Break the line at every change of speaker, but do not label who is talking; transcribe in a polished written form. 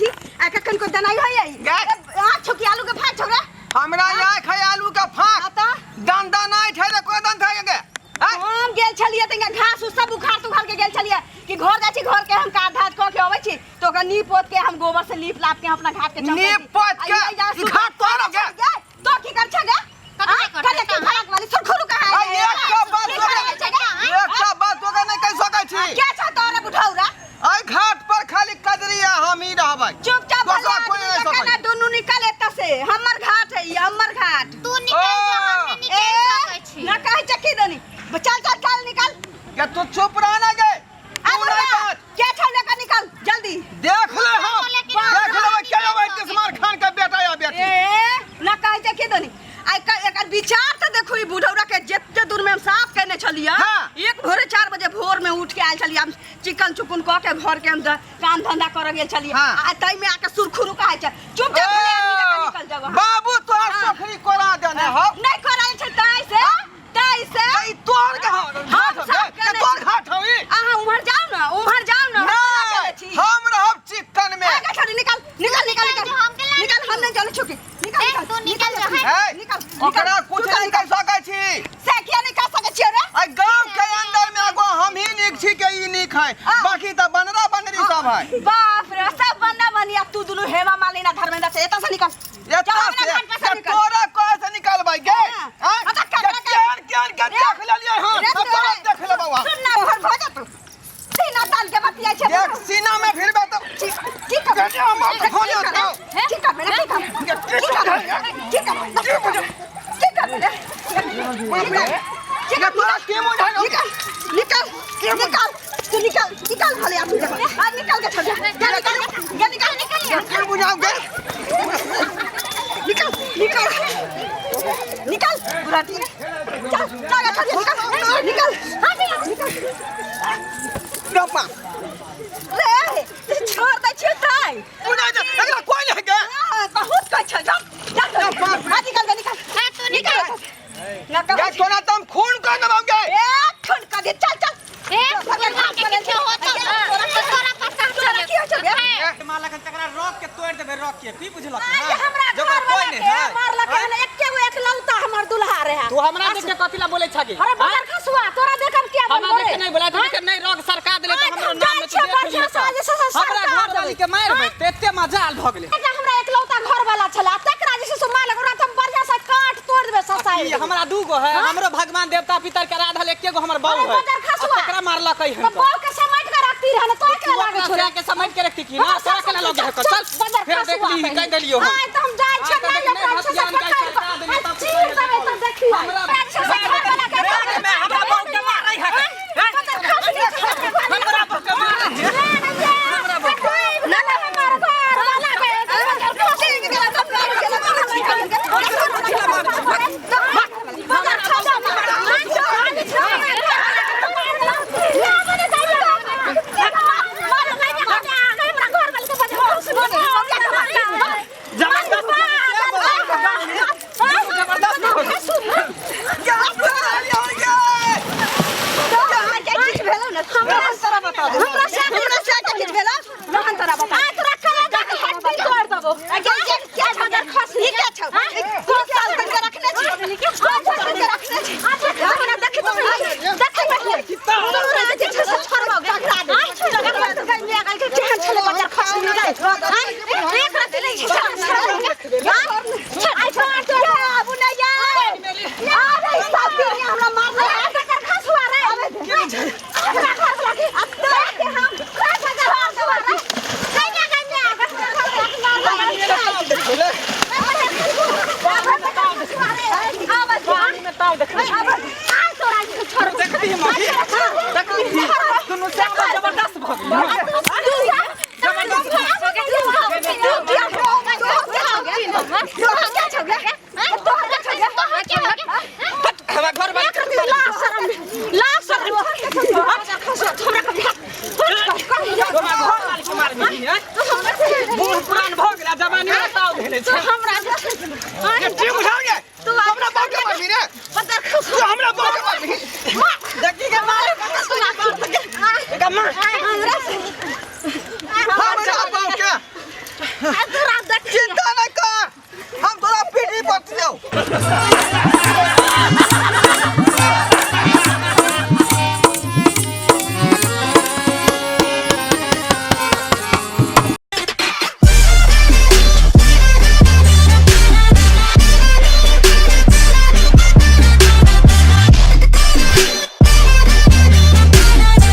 छी आ कखन को दनाई होय
गे।
आ छोकी आलू के फाक छोरा
हमरा आँख है आलू के फाक
आ त
दन दन आँख है रे कोई दन था गे आँय?
हम गेल छलियै तंगा घास उस सब उखाड़ तुखाड़ के गेल छलियै कि घर जाइ छी घर के हम काज धाज कऽ के अबै छी तऽ ओकरा नीप पोत के हम गोबर से लीप लाप के हम अपना घाट के चमकै छी।
नीप पोत के?
आ ई जा
ई घाट तोहर हो गे?
गे, तो की कर छे गे
कथी करतै?
कते की फराक वाली सुरखुरु कहाँ
आ, एकटा बात
की
तोरा-
करै छै गे?
एकटा बात तोरा नहि कहि सकै छी
क्या छ तोरा बुढ़ौरा
एहि घाट पर खाली कजरी आ हम ही रहबै
चुपचाप
दोसर
भले
कोई
आदमी
नहि
के
सकै।
केना दुनू निकल एतऽ से हमर घाट है ई हमर घाट
तू निकल जा हम नहि निकल सकै छी
ना कहै छै की दनी चल चल चल निकल
के तू चुप रह ना गे
आ
तू नहीं
बुढ़वा
बात
क्या छौ लेकर निकल जल्दी
देख ले हम
लेकिन
देख
हमरा
लेबै के
नहीं
अबै
सकै।
तिसमार खान के बेटा या बेटी
ए ना कहै छै की दनी आ एकर विचार तऽ देखू ई बुढ़ौरा के जते दूर में हम साफ केने छलियै
हाँ।
एक भोरे 4 बजे भोर में उठ के आयल छलियै हम चिकन चुकुन कऽ के घर के हम काम धंधा करऽ गेल छलियै
हाँ।
आ तै में आके सुरखुरु कहै छै चुपचाप भले आदमी जकाँ निकल जाओ अहाँ।
बाबू तोहर
हाँ।
सोखरी कोरा देने हौ
नहीं करायल छै तै से तै से
ई तोहर घाट
हम
हौ
साफ
गे,
केने
तोहर
छी।
घाट हौ ई
अहाँ उम्हर जाओ ना उम्हर जाओ ना हम
नहीं
केने छी
हम रहब चिकन में
आगे छोड़ी निकल निकल निकल
निकल
निकल
जो, हम के लाने
निकल हम नहीं चले छुकी निकल
ए,
निकल
तू निकल जो,
निकल
ए,
निकल
ओकरा
निकल,
कुछ
तू
नहीं
निकल
कह सकै छी
से किया नहीं कर सकै छियै रे
आ गांव के अंदर में एगो हम ही नीक छी के ई नीक है
आ।
बाकी तऽ बनरा बनरी सब है
बाप रे सब बन्दा बनिया तू दुनू हेमा मालिनी धर्मेंद्र से एतऽ से निकल
एतऽ
जाओ अपना
से
घाट पर से
के
निकल।
तोरा कह से निकालबै गे
हाँ।
आँय?
हाँ, तऽ
के
ककरा
केहन केहन के
रे।
देख लेलियै हन
रे
सब तोरा
तोरे।
देख लेबौ हम
सुन ना ओहर भऽ जेतौ सीना तान के बतियाइ छै
देख सीना में फिरबे तऽ
की की करबै
के हम
की
हो
करबै?
जेतौ
की करबै रे, की करबै? की करबै? की करबै? की करबै रे? की करबै?
के तोरा के बुझाइ
निकल निकल निकल तू निकल निकल भले आ तू जा आ निकल के छोड़ जा निकल जा निकल निकल
के बुझाउ गे
निकल निकल निकल बुरा चल चल जा छोड़ निकल निकल निकल
रपा
रे छोड़ दे छियै तै
बुझाइ दे एकरा कोई नहीं गे
आ, बहुत कहै छै जा जा
जा, बाप रे।
आ, निकल गे निकल
हाँ, तू निकल।
ना
गे
कह
तोरा तऽ हम खून कर देबौ गे
ए खून कर दे चल चल
ए बुढ़वा के किछो होतो तो तोरा पता
तोरा
चले
की होइ छौ गे?
मारलक हन तकरा रॉक के तोड़ि देबै रॉक के की बुझलक
आज हमरा
जकर
घर
कोई
वाला
नहि
के
है
मारलक हन एके गो एकलौता हमर दुल्हा रहे
तू हमरा देख के कथी ला बोलै छगी
अरे बगर खसुआ तोरा देखम किया
हमरा देख के नहीं बोला तू के नहीं रॉक सरका देले त
आइ
हमरो
हम
नाम
जाइ
में तू
छियै
देख
बढ़िआँ से आज से
हमरा
सरका
घर वाली के मार
देबै।
बैठ एते मजाल भऽ गेलै
एकरा हमरा एकलौता घर वाला छला तकरा जे छै से मारलक ओकरा त हम बढ़िया से काट तोड़ देबै ससाई
ई हमरा दू गो है हमरो भगवान देवता पितर के आराधल एके गो हमर बहू
अरे
है
बगर खसुआ।
आ तकरा मारलक हन
तो बहू के समेट के रखती रहे ना तो के
तू
लागे
अपना
छोड़ा
से के समेट के रखती की ना तोरा के लगे है चल
बगर
फिर देख
खसुआ
ली
कहीं।
कह देलियो हम
आइ त हम जाइ
आइ
छियै
तऽ
नहि
देख,
ओकरा
नहि
छै से
हथियार
पकड़
निकालि
कऽ
सरका देलियै,
आ
तब
चीर देबै तऽ देखियै
हमरा-
हमरा छै से घर वाला के
रे, हमरा बहू के मारै है
बगर खसुआ
हमरा बहू के मारै है हमरा बहू
ना ना हमार घर वाला के
गे बुझाइ गे
हमरा मारले हमरा घर वाला के अब तो के हम
पानी में ताव देख देखली माही देखली दुनू से जबरदस्त भऽ गेल हमरा घर वाली तोरा घर वाली के मारबी हैं बूढ़ पुरान भऽ गेला जवानी में ताव भेले छै
गे की बुझाउ गे तू हमरा बहू के मारबी रे तू हमरा बहू के मारबी
देखी के मारे एकरा मार
मारबी।